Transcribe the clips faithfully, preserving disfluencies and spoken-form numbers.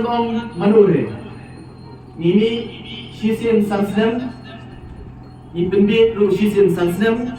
Ong mano re. Ngi mih shisien san snem. Ngi pynbieit ruh shisien san snem.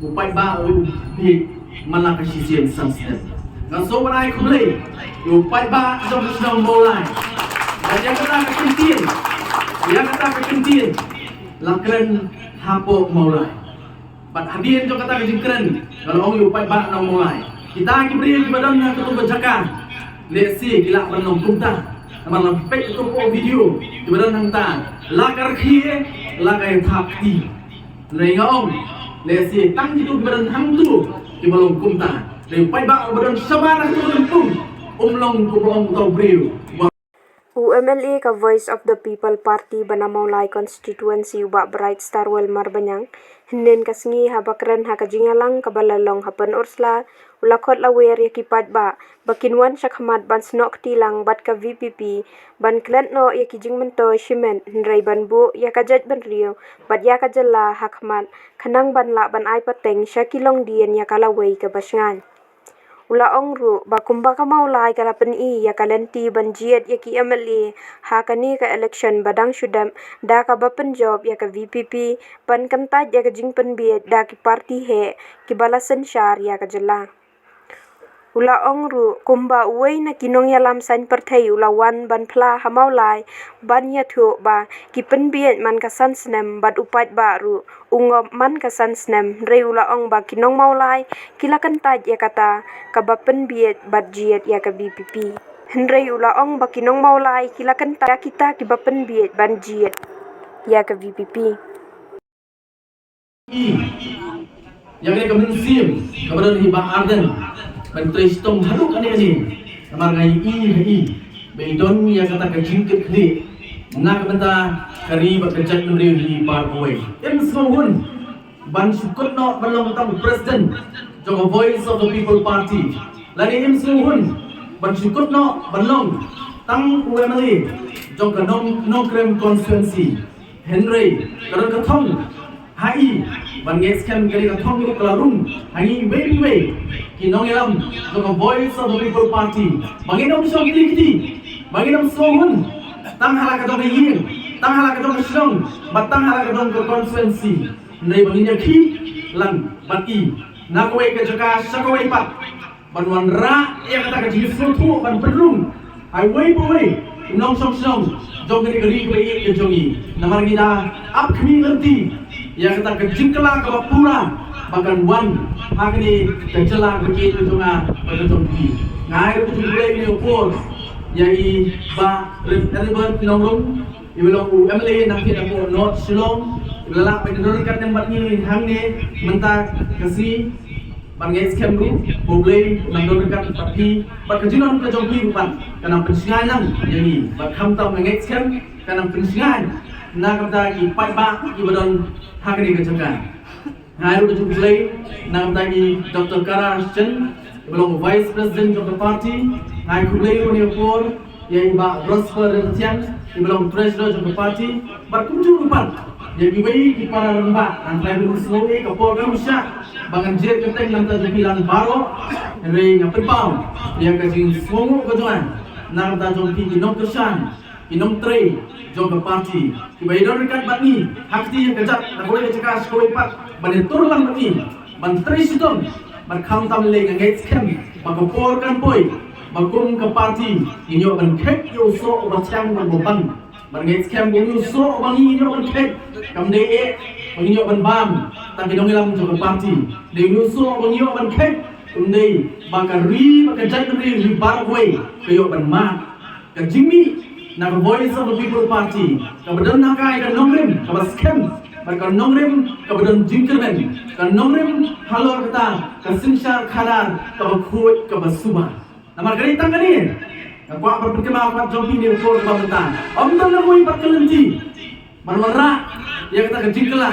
U paidbah u bieit man la ka shisien san snem. Nga sngewbha ban ai khublei ïa u paidbah jong ka shnong Mawlai. Bad ïa kata ka kyntien, ïa kata ka kyntien la kren hapoh Mawlai. Bad hadien jong kata ka jingkren, nga la ong ïa u paidbah nong Mawlai, kita ki briew kiba don ha kato ka jaka, lehse ki lah ban long kumta. Namar lada peit kato ka video kiba don hangta, la ka rkhie, la ka ïathap kti. Hynrei nga ong, lehse tang kito kiba don hangto kiba long kumta. Hynrei u paidbah uba don shabar ha kato ka lympung, um long kumba ong uto u briew. U M L A ka Voice of the People Party ba na Mawlai constituency, u Bah Brightstarwell Marbaniang, hynnin ka sngi haba kren ha ka jingïalang kaba la long ha Pynursla, u la khot lawyer ïa ki paidbah ba kin wan shakhmat ban snoh kti lang bad ka V P P, ban klet noh ïa ki jingmyntoi shimet, hynrei ban buh ïa ka jaitbynriew bad ïa ka jylla ha khmat, khnang ban lah ban ai pateng sha ki longdien ïa ka lawei kaba shngaiñ. U la ong ruh ba kumba ka Mawlai ka la pyni ïa ka lynti ban jied ïa ki M L A ha kane ka election ba dang shu dep, da kaba pynjop ïa ka V P P ban kyntait ïa ka jingpynbieit da ki party heh kiba la synshar ïa ka jylla. U la ong ruh kumba uwei na ki nongïalam saiñ pyrthei u la wan ban phla ha Mawlai ban ïathuh ba ki pynbieit man ka san snem bad u paidbah ruh u ngop man ka san snem, hynrei u la ong ba ki nong Mawlai ki la kyntait ïa kata kaba pynbieit bad jied ïa ka V P P. Hynrei u la ong ba ki nong Mawlai ki la kyntait ïa kita kiba pynbieit ban jied ïa ka V P P. Ïa kane ka mynsiem kaba don hi Bah Ardent ban trei shitom haduh kane kane. Namar nga ïohi ha i ba i don ïa kata ka jingkitkhlieh na ka bynta ka ri bad ka jaitbynriew hi baroh kawei. Im sngewhun ban shu kut noh ban long tang u president jong ka Voice of the People Party, lane im sngewhun ban shu kut noh ban long tang u M L A jong ka Nong, Nongkrem constituency. Hynrei ka don ka thong ha i ban ngeit skhem, kane ka thong ruh ka la rung ha ngi iwei pa iwei ki nongïalam jong ka Voice of the People Party, ba ngin ym shong kti kti, ba ngin ym sngewhun tang ha la ka jong ka ïing, tang ha la ka jong ka shnong bad tang ha la ka jong ka constituency. Hynrei ba ngin ïakhih lang bad i na kawei ka jaka sha kawei pat, ban wanrah ïa kata ka jingsngewthuh ban pynrung ha iwei pa iwei u nongshong shnong jong kane ka ri kaba ïeit ka jong i. Namar ngi da ap khmih lynti ïa kata ka jingkylla kaba pura ba kan wan ha kane ka jylla kaba ïeit ka jong nga bad ka jong phi. Nga ai ruh ka jingkhublei ïa u por ïa i Bah Rep Edward Nongrum, iba long u M L A na phi na ka North Shillong, iba la lah ban ïadon ryngkat bad ngi hangne mynta ka sngi. Ban ngeit skhem ruh ba U Blei u nang don ryngkat bad phi, bad ka jingdon ka jong phi ruh pat ka nang pynshngaiñ lang ïa ngi, bad khamtam nga ngeit skhem ka nang pynshngaiñ na ka bynta ki paidbah kiba don ha kane ka jaka. Nga ai ruh ka jingkhublei na ka bynta i Doctor Kara Shen, iba long Vice President jong ka party. Nga ai khublei ruh ha kane ka por ïa i Bah Prosper Ryntiang, iba long Treasurer jong ka party, bad kumjuh ruh pat ïa kiwei ki para rangbah. Ngan trai ban sngewbha, ka por ka ruh shah ba ngan jied kyrteng na ka bynta jong phi lang baroh, hynrei nga pynpaw ïa ka jingsngewnguh ka jong nga na ka bynta jong phi ki nongkyrshan, ki nongtrei jong ka party kiba ïadon ryngkat bad ngi ha kti ha kjat, na kawei ka jaka sha kawei pat, ban ïatur lang bad ngi ban trei shitom. Bad khamtam lei nga ngeit skhem ba ka por kan poi ba kum ka party ngin ïoh ban kheit ïa u soh uba thiang bad uba bang. Bad nga ngeit skhem ba une u soh uba ngin ïoh ban kheit kam dei eh ba ngin ïoh ban bam tang ki nongïalam jong ka party. Dei une u soh uba ngin ïoh ban kheit um dei ba ka ri bad ka jaitbynriew hi baroh kawei ka ïoh ban mad. Ka jingmih na ka Voice of the People Party kaba don ha ka, ka nongrim kaba skhem, bad ka nongrim kaba don jingkyrmen, ka nongrim halor kata ka synshar khadar kaba khuid kaba suba. Namar kane, tang kane nga kwah ban pynkynmaw pat jong phi ha kane ka por kaba mynta, ym don na kawei pat ka lynti ban wanrah ïa kata ka jingkylla,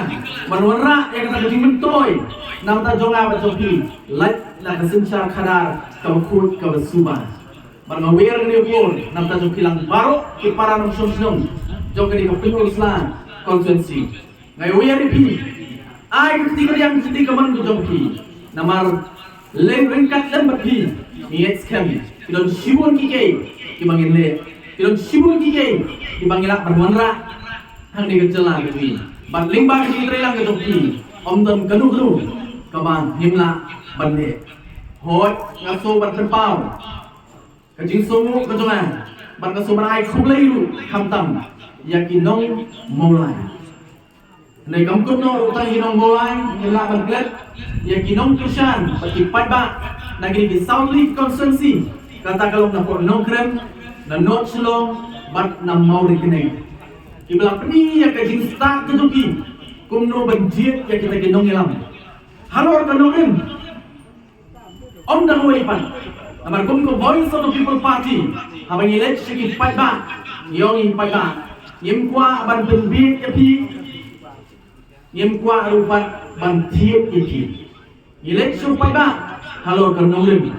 ban wanrah ïa kata ka jingmyntoi na ka bynta jong nga bad jong phi, lait na ka synshar khadar kaba khuid kaba suba. Bad nga wer ha kane ka por na ka bynta jong phi lang baroh ki para nongshong shnong jong kane ka Pynursla constituency. Nga wer ïa phi, ai ka kti kadiang, ka kti kamon ka jong phi. Namar lem ryngkat lem bad phi, ngi ngeit skhem ki don shibun ki kei kiba ngin leh. Ki don shibun ki ei kiba ngi lah ban wanrah hangne ka jylla ka jong ngi. Bad lyngba ka jingtreilang ka jong phi, ym don kano kano kaba ngim lah ban leh. Hooid, nga sngewbha ban pynpaw ka jingsngewnguh ka jong nga, bad nga sngewbha ban ai khublei ruh khamtam ïa ki nong Mawlai. Hynrei kam kut noh ruh tang ïa ki nong Mawlai, ngin lah ban klet ïa ki nongkyrshan bad ki paidbah na kine ki saw tylli ki constituency, kata ka long na pdeng Nongkrem, na North Shillong bad na Mawryngkneng, kiba la pyni ïa ka jingstad ka jong ki kumno ban jied ïa kita ki nongïalam halor ka nongrim. Ym da kawei pat. Namar kum ka Voice of the People Party, haba ngi leit sha ki paidbah, ngi ong ïa ki paidbah, ngim kwah ban pynbieit ïa phi, ngim kwah ruh pat ban thied ïa phi. Ngi leit sha u paidbah halor ka nongrim.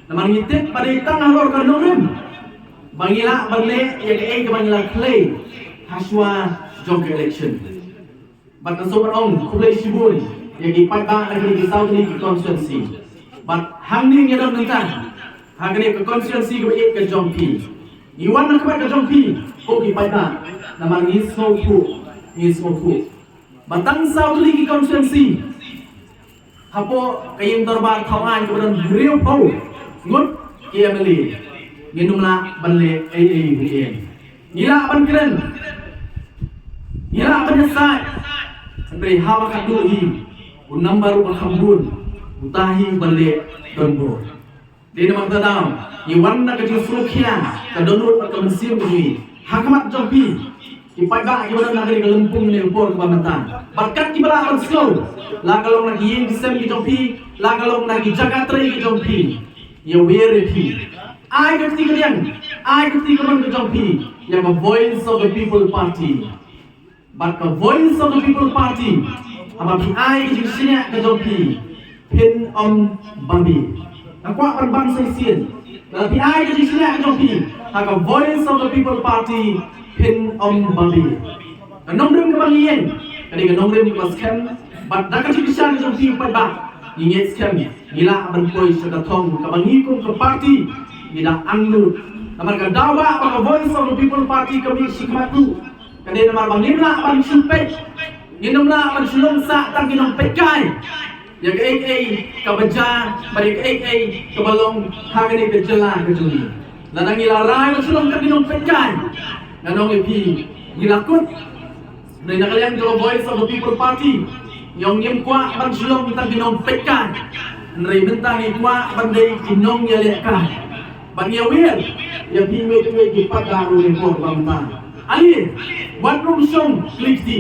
Namar ngi tip ba dei tang halor ka nongrim ba ngi lah ban leh ïa kaei kaba ngi la khlei hashwa jong ka election. Bad nga sngewbha ban ong khublei shibun ïa ki paidbah na kine ki saw tylli ki constituency. Bad hangne ngi don mynta ha kane ka constituency kaba ïeit ka jong phi. Ngi wan na ka bynta ka jong phi ko ki paidbah, namar ngi sngewthuh, ngi sngewthuh ba tang saw tylli ki constituency, hapoh ka ïing dorbar thaw aiñ kaba don hynriewphew ngut ki M L A, ngin ym lah ban leh ei ei ruh. Ngi lah ban kren, ngi lah ban ïasaid, hynrei haba ka duh hi, u number uba kham bun uta hi uba leh donbor. Dei namar kata daw ngi wan na ka jingsngewkhia ka dohnud bad ka mynsiem ka jong ngi ha khmat jong phi ki paidbah kiba don ha kane ka lympung ne ka por kaba mynta. Bad kat kiba lah ban sngew, la ka long na ki ïing ki sem ki jong phi, la ka long na ki jaka trei ki jong phi, ïawer ïa phi. Ai ka kti kadiang, ai ka kti kamon ka jong phi ïa ka Voice of the People Party. Bad ka Voice of the People Party, haba phi ai ka jingshaniah ka jong phi, phin ym babe. Nga kwah ban ban sa shisien, lada phi ai ka jingshaniah ka jong phi ha ka Voice of the People Party, phin ym babe. Ka nongrim kaba ngi ïeng ka dei ka nongrim kaba skhem, bad da ka jingkyrshan ka jong phi paidbah, ngi ngeit skhem ngi lah ban poi sha ka thong kaba ngi kum ka party ngi da angnud. Namar ka daw ba, ba ka Voice of the People Party ka mih shakhmat ruh, ka dei namar ba ngim lah ban shu peit, ngim lah ban shu long sah tang ki nongpeitkai ïa kaei kaei kaba jia bad ïa kaei kaei kaba long ha kane ka jylla ka jong ngi. Lada ngi la rai ban shu long tang ki nongpeitkai, nga ong ïa phi, ngi la kut. Hynrei na ka liang jong ka Voice of the People Party, ngi ong ngim kwah ban shu long tang ki nongpeitkai, hynrei mynta ngi kwah ban dei ki nongïalehkai. Bad ngi ïawer ïa phi iwei pa iwei ki paidbah ruh ha kane ka por ba mynta. Ale, wat nym shong kli kti,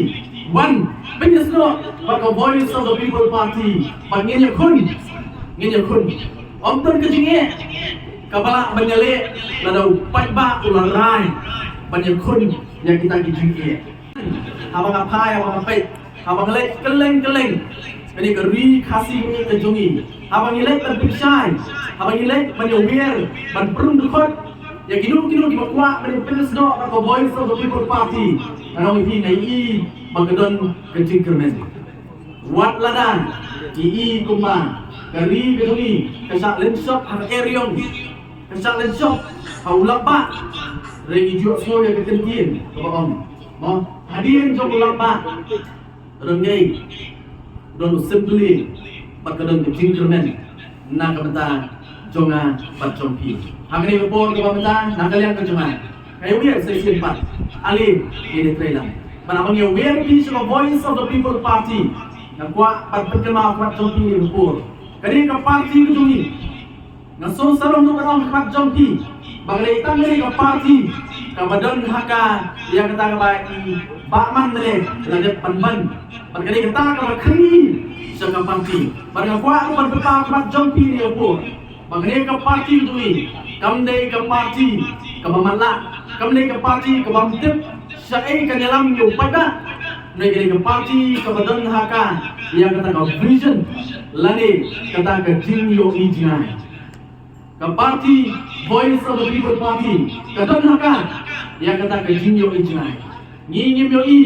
wan pynïasnoh bad ka Voice of the People Party. Bad ngin ïakhun, ngin ïakhun. Ym don ka jingeh kaba lah ban ïaleh lada u paidbah u la rai ban ïakhun ïa kita ki jingeh. Haba nga phai, haba nga peit, haba nga leit kylleng kylleng kane ka ri Khasi ka jong ngi, haba ngi leit ban pynshai, haba ngi leit ban ïawer, ban pynrung dkhot ïa kino kino kiba kwah ban pynïasnoh bad ka Voice of the People Party, nga ong ïa phi, nga ïohi ba ka don ka jingkyrmen. Wat lada ngi i kumba ka ri ka jong ngi ka shah lynshop ha ka eriong, ka shah lynshop ha u lapbah. Hynrei ngi ju sngew ïa ka ktien kaba ong, mo, hadien jong u lapbah ka don kaei? Don u symbol bad ka don ka jingkyrmen na ka bynta jong nga bad jong phi. Ha kane ka por kaba mynta, na ka liang ka jong nga, nga ïawer sa shisien pat, ale, ngin ïatreilang. Bad haba ngi ïawer ïa phi sha ka Voice of the People Party, nga kwah ban pynkynmaw ha khmat jong phi ha kane ka por, kane ka party ka jong ngi. Nga sngewsarong ruh ban ong ha khmat jong phi ba ka dei tang kane ka party kaba don ha ka, ïa kata kaba i Bah Man ne la dep pynban. Bad ka dei kata kaba khmih sha ka party. Bad nga kwah ruh ban pynpaw ha khmat jong phi ha kane ka por ba kane ka party jong ngi kam dei ka party kaba matlah, kam dei ka party kaba ym tip shaei kan ïalam ïa u paidbah. Hynrei ka dei ka party kaba don ha ka, ïa kata ka vision lane kata ka jingïohi jngai. Ka party Voice of the People Party ka don ha ka, ïa kata ka jingïohi jngai. Ngi ngim ïohi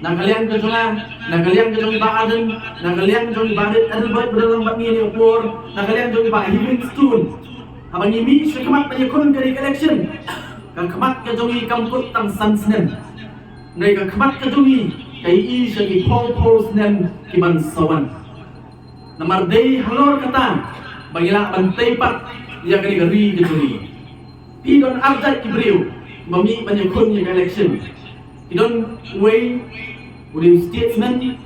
na ka liang ka jong nga, na ka liang ka jong i Bah Ardent, na ka liang jong i Bah Adelbert ba don lang bad ngi ha kane ka por, na ka liang jong i Bah Heavingstone. Haba ngi mih sha khmat ban ïakhun kane ka election, Ka khmat ka jong ngi kam kut tang san snem. Hynrei ka khmat ka jong ngi ka ïohi sha ki phew phew snem ki ban sa wan. Namar dei halor kata ba ngi lah ban tei pat ïa kane ka ri ka jong ngi. Phi don arjait ki briew ba mih ban ïakhun ïa ka election. Ki don uwei u dei u statesman,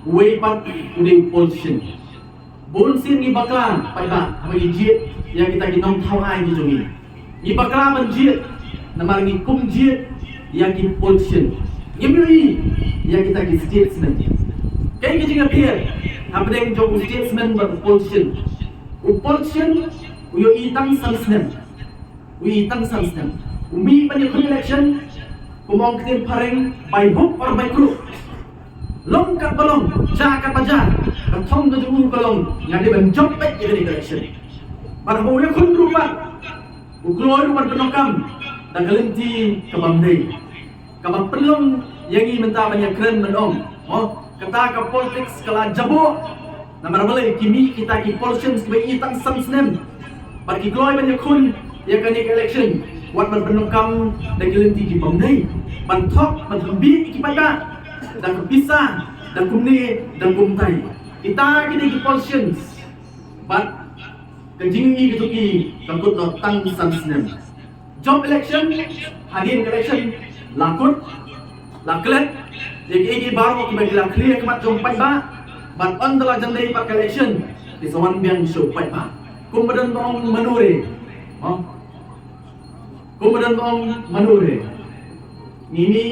uwei pat u dei u politician. Bun sien ngi bakla paidbah haba ngi jied ïa kita ki nongthaw aiñ ki jong ngi. Ngi bakla ban jied namar ngi kum jied ïa ki politician. Ngim ïohi ïa kita ki statesman. Kaei ka jingïapher hapdeng jong u statesman bad u politician? U politician u ïohi tang san snem. U ïohi tang san snem. U mih ban ïakhun election, kum ong ktien phareng, by hook or by crook. Long katba long, jia katba jia, ka thong ka jong u ka long, nga dei ban jop beit ïa kane ka election. Bad haba u ïakhun ruh pat, u kloi ruh ban pyndonkam da ka lynti ka bym dei. Kaba pynlong ïa ngi mynta ban ïakren ban ong, oh, kata ka politics ka la jaboh. Namar balei? Ki mih kita ki politicians kiba ïohi tang san snem bad ki kloi ban ïakhun ïa kane ka election, wat ban pyndonkam da ki lynti ki bym dei, ban thok, ban pynbiej ki paidbah da ka pisa, da kumne da kumtai. Kita ki dei ki politicians bad ka jingïohi ka jong ki ka kut noh tang san snem. Jop election, hadien ka election la kut, la klet ïa kiei kiei baroh kiba ki la khlieh ha khmat jong paidbah. Bad ynda la jan dei pat ka election, ki sa wan biang sha u paidbah. Kumba don ba ong mano re, oh, kumba don ba ong mano re. Ngi mih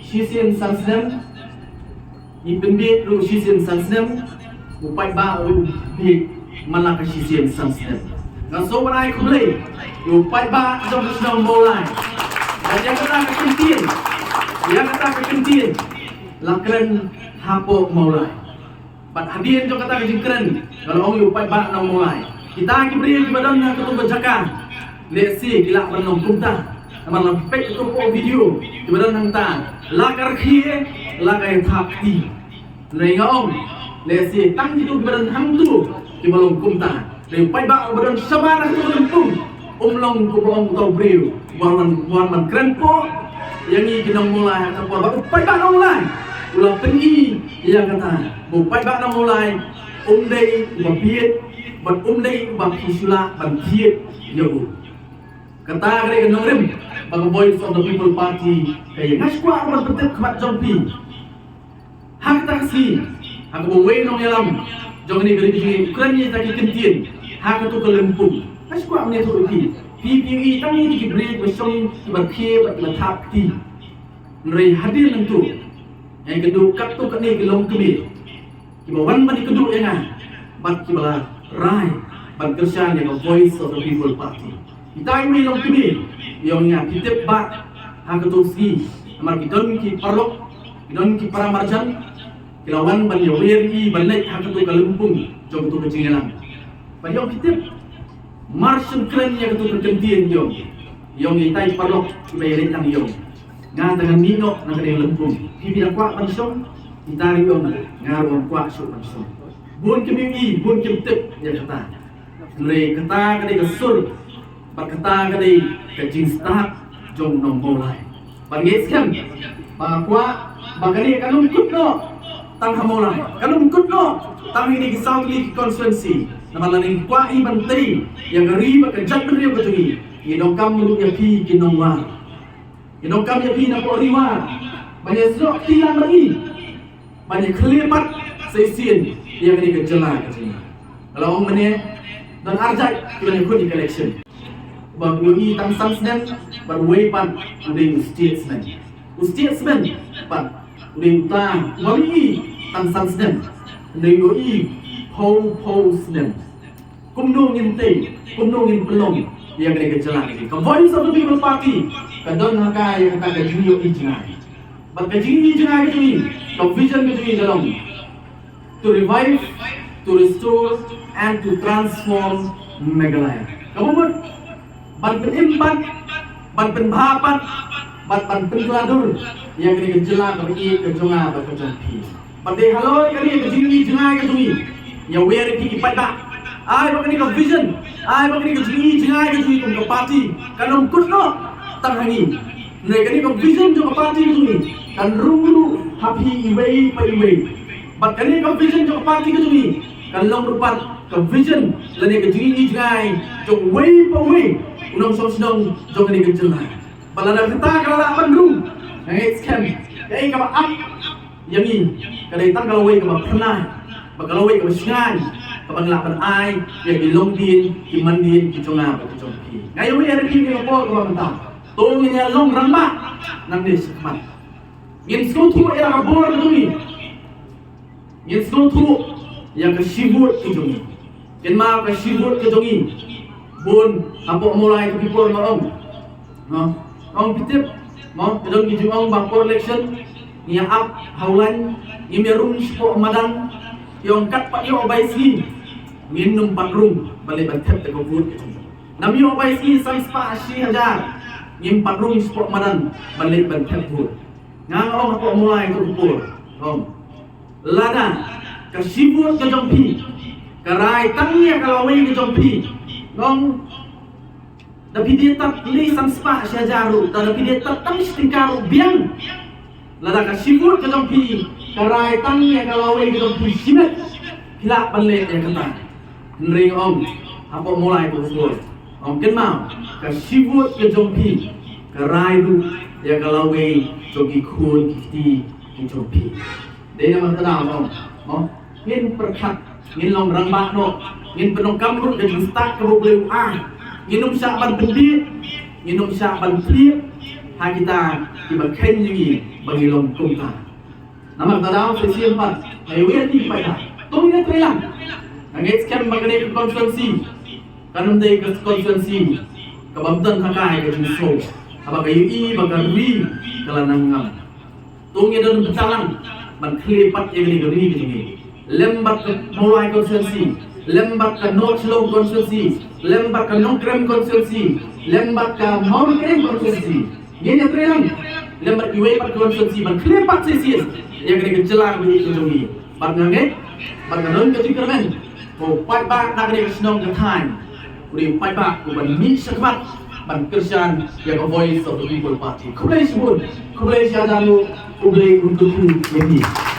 shisien san snem, ngi pynbiej ruh shisien san snem, u paidbah ruh u biej man la ka shisien san snem. Nga sngewbha ban ai khublei ïa u paidbah jong ka shnong Mawlai. Bad ïa kata ka kyntien, ïa kata ka kyntien la kren hapoh Mawlai. Bad hadien jong kata ka jingkren, nga la ong ïa u paidbah nong Mawlai, kita ki briew kiba don ha kato ka jaka, lehse ki lah ban long kumta. Namar la peit kato ka video, kiba don hangta, la ka rkhie, la ka ïathap kti. Hynrei nga ong, lehse tang kito kiba don hangto kiba long kumta. Hynrei u paidbah uba don shabar ha kato ka lympung, um long kumba ong uto u briew, wan man, wan man kren poh ïa ngi ki nong Mawlai ha ka por ba u paidbah nong Mawlai u la pyni ïa kata ba u paidbah nong Mawlai um dei uba biej bad um dei uba phi shu lah ban thied ïa u. Kata ka dei ka nongrim ba ka Voice of the People Party ka ïa. Nga shu kwah ban pyntip khmat jong phi. Ha kata ka sngi, ha kaba uwei u nongïalam jong kane ka ri ka jong ngi u kren ïa kita ki kyntien ha kato ka lympung, nga shu kwah ban ïathuh ïa phi. Phi, phi ïohi tang ïa ki briew kiba shong kiba rkhie bad kiba thap kti. Hynrei hadien nangto, nga ïakynduh katto katne ki longkmie kiba wan ban ïakynduh ïa nga bad kiba la rai ban kyrshan ïa ka Voice of the People Party. Kita iwei i longkmie i ong ïa nga, phi tip bah, ha kato sngi namar ki don ki paralok, ki don ki para marjan, ki la wan ban ïawer ïa i ban leit ha kato ka lympung jong kato ka jingïalang. Bad i ong, phi tip, mar shen kren ïa kato ka kyntien, i ong, i ong ïa itai i paralok iba ïaleit lang, i ong, nga te ngan mih noh na kane ka lympung. Phi, phi da kwah ban shong? Ita ruh i ong, nga ruh kwah shuh ban shong. Bun kim ïohi, bun kim tip ïa kata. Hynrei kata ka dei ka sur bad kata ka dei ka jingstad jong u nong Mawlai. Bad nga ngeit skhem ba nga kwah ba kane kan ym kut noh tang ha Mawlai, kan ym kut noh tang ha kine ki saw tylli ki constituency. Namar lada ngi kwah hi ban tei ïa ka ri bad ka jaitbynriew ka jong ngi, ngi donkam ruh ïa phi ki nongwar. Ngi donkam ïa phi na pdeng ri War ban ïasnoh kti lang bad ngi, ban ïakhlieh pat sa shisien ïa kane ka jylla ka jong ngi. Nga la ong mynne, don arjait kiba ïakhun ïa ka election. Uba ïohi tang san snem bad uwei pat u dei u statesman. U statesman pat u dei uta uba ïohi tang san snem, u dei u ïohi phew phew snem. Kumno ngin tei, kumno ngin pynlong ïa kane ka jylla ka jong ngi? Ka Voice of the People Party ka don ha ka, ïa kata ka jingïohi jngai. Bad ka jingïohi jngai ka jong ngi, ka vision ka jong ngi ka long to revive, to restore and to transform Meghalaya. Kaba mut ban pynim pat, ban pynbha pat, bad ban pynkylla dur ïa kane ka jylla kaba ïeit ka jong nga bad ka jong phi. Bad dei halor kane ka jingïohi jngai ka jong ngi, ïawer ïa phi ki paidbah, ai ba kane ka vision, ai ba kane ka jingïohi jngai ka jong ngi kum ka party kan ym kut noh tang ha ngi. Hynrei kane ka vision jong ka party ka jong ngi kan rung ruh ha phi iwei pa iwei. Bad kane ka vision jong ka party ka jong ngi kan long ruh pat ka vision lane ka jingïohi jngai jong uwei pa uwei u nongshong shnong jong kane ka jylla. Bad lada kata ka la lah ban rung, nga ngeit skhem kaei kaba ap ïa ngi ka dei tang ka lawei kaba phyrnai bad ka lawei kaba shngaiñ kaba ngi lah ban ai ïa ki longdien ki mandien ki jong nga bad ki jong phi. Nga ïa wei ïa phi ïa ka por kaba mynta. To ngin ïa long rangbah nangne shakhmat. Ngin sngewthuh ïa ka bor ka jong ngi. Ngin sngewthuh ïa ka shi vote ka jong ngi. Kynmaw ka shi vote ka jong ngi. Bun hapoh Mawlai to ki por nga ong. No. Ong phi tip. Mo, ka don ki jingong ba por election ngi ïa ap ha u lain, ngim ïa rung shapoh madan. Ki ong kat pat ïoh bai sngi ngin nym pat rung ban leit ban thep da ka vote ka jong ngi. Nam ïoh bai sngi san spah shi hajar ngim pat rung shapoh madan ban leit ban thep vote. Nga nga ong hapoh Mawlai to ki por. Ong. Lada ka shi vote ka jong phi ka rai tang ïa ka lawei ka jong phi. Ong. Da phi dei tad lei san spah shi hajar ruh, da phi dei tad tang shi tyngka ruh biang. Lada ka shi vote ka jong phi ka rai tang ïa ka lawei ka jong phi shimet, phi lah ban leh ïa kata. Hynrei ong hapoh Mawlai to ki por. Ong kynmaw ka shi vote ka jong phi ka rai ruh ïa ka lawei jong ki khun ki kti ki jong phi. Dei namar kata ong, mo, ngin pyrkhat, ngin long rangbah noh, ngin pyndonkam ruh ka jingstad kaba U Blei u ai. Ngin ym shah ban pynbieit, ngin ym shah ban pynbieit ha kita kiba kheiñ ïa ngi ba ngi long kumta. Namar kata dei shisien pat nga ïa wei ïa phi ki paidbah, to ngin ïa trei lang. Nga ngeit skhem ba kane ka constituency kan ym dei ka constituency kaba ym don ha ka ka jingsngew, haba ka ïohi ba ka ri ka la nang ngam. To ngin ïa don bynta lang ban khlieh pat ïa kane ka ri ka jong ngi. Lem bad ka Mawlai constituency, lem bad ka North Shillong constituency, lem bad ka Nongkrem constituency, lem bad ka Mawryngkneng constituency. Ngin ïa trei lang lem bad kiwei pat ki constituency ban khlieh pat shisien ïa kane ka jylla kaba ïeit ka jong ngi. Bad nga ngeit bad nga don ka jingkyrmen ba u paidbah na kane ka shnong ka thaiñ u dei u paidbah uban mih shakhmat ban kyrshan ïa ka Voice of the People Party. Khublei shibun, khublei shihajar nguh, U Blei un kyrkhu ïa phi.